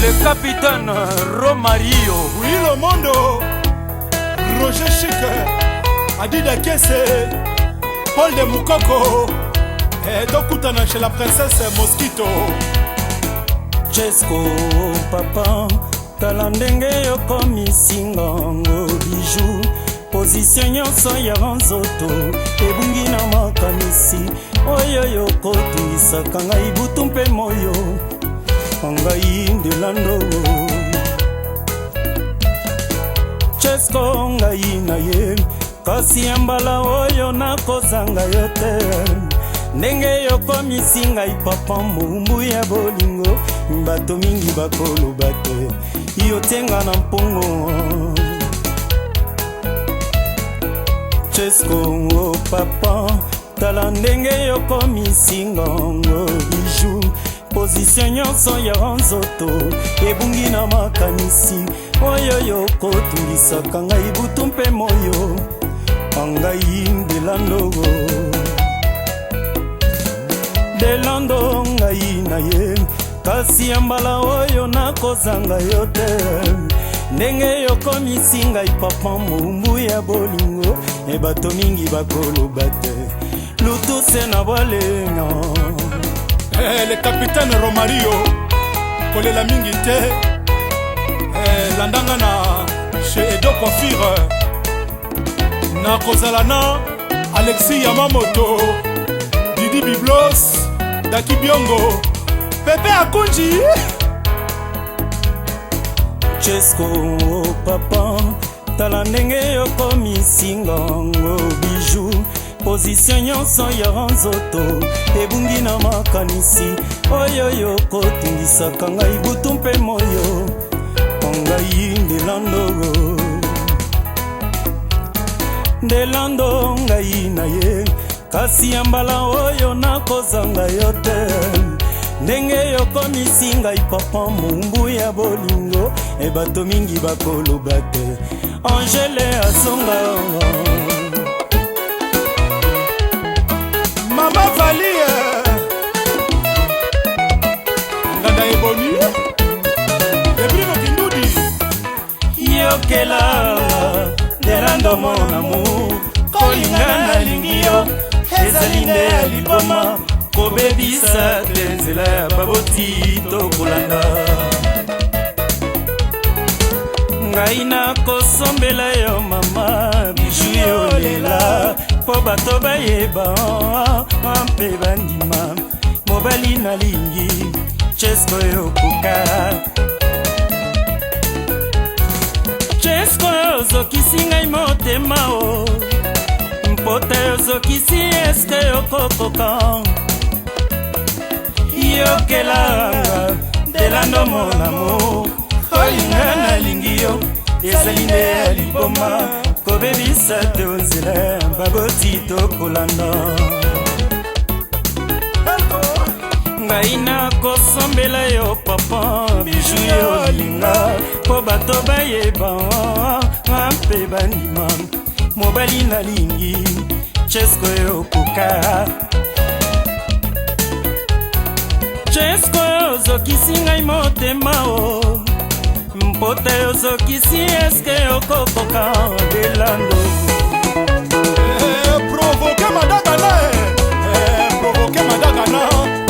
Le capitaine Romario. Willo Mondo, Roger Chic, Adida Kese, Paul de Mukoko, et tokutana chez la princesse Mosquito. Chesco papa, tala ndenge yokomisi ngango bijou, position nyonso ya nzoto ebungi na makanisi oyo yokotungisaka ngai butu mpe moyo ngai ndelando. Chesco ngai na ye, kasi ya mbala oyo nakozanga yo te. Ndenge yokomisi ngai papa mowumbu ya bolingo, bato mingi bakoloba te yo tenga na mpongo. Chesco oh papa, tala ndenge yokomisi ngongo bijou, position nyonso ya nzoto ebungi na makanisi oyo yokotungisaka ngai butu mpe moyo ngai ndelando. Delando ngai na ye, kasi ya mbala oyo nakozanga yo te. Ndenge yokomisi ngai papa mowumbu ya bolingo, e bato mingi bakoloba te lutuse na bwalenga. Eh, le capitaine Romario, kolela mingi te. Eh, landanga na chez Edo Coiffure, nakozala na Alexis Yamamoto, Didi Biblos, Daki Biongo, Pepe Akunji. Chesco oh papa, tala ndenge yokomisi ngango bijou, position nyonso ya nzoto ebungi na makanisi oyo yokotungisaka ngai butu mpe moyo ngai ndelando. Ndelando ngai na ye, kasi ya mbala oyo nakozanga yo te. Ndenge yokomisi ngai papa mowumbu ya bolingo, e bato mingi bakoloba te Angele azonga. Mama Vali, nganda eboni Ebrino Kindudi. Yokela Ndelando mon amour, kolinga nalingi yo ezali nde ya liboma, kobebisa te nzela ya baboti tokolanda. Ngai nakosombela yo mama bijou yolela, mpo bato bayeba mpe bandima mobali nalingi Chesco yokoka. Chesco ozokisi ngai motema o mpota ozokisi, eske yokokoka? Yokela Ndelando mon amour, kolinga nalingi yo ezali nde ya liboma, kobebisa te nzela baboti tokolanda. Ngai nakosombela yo papa bijou yolinga, mpo bato bayeba mpe bandima mobali nalingi Chesco yokoka. Chesco ozokisi ngai motema o mpota ozokisi, eske yokokoka Delando? Eh, provoke madagana, eh, provoke madagana.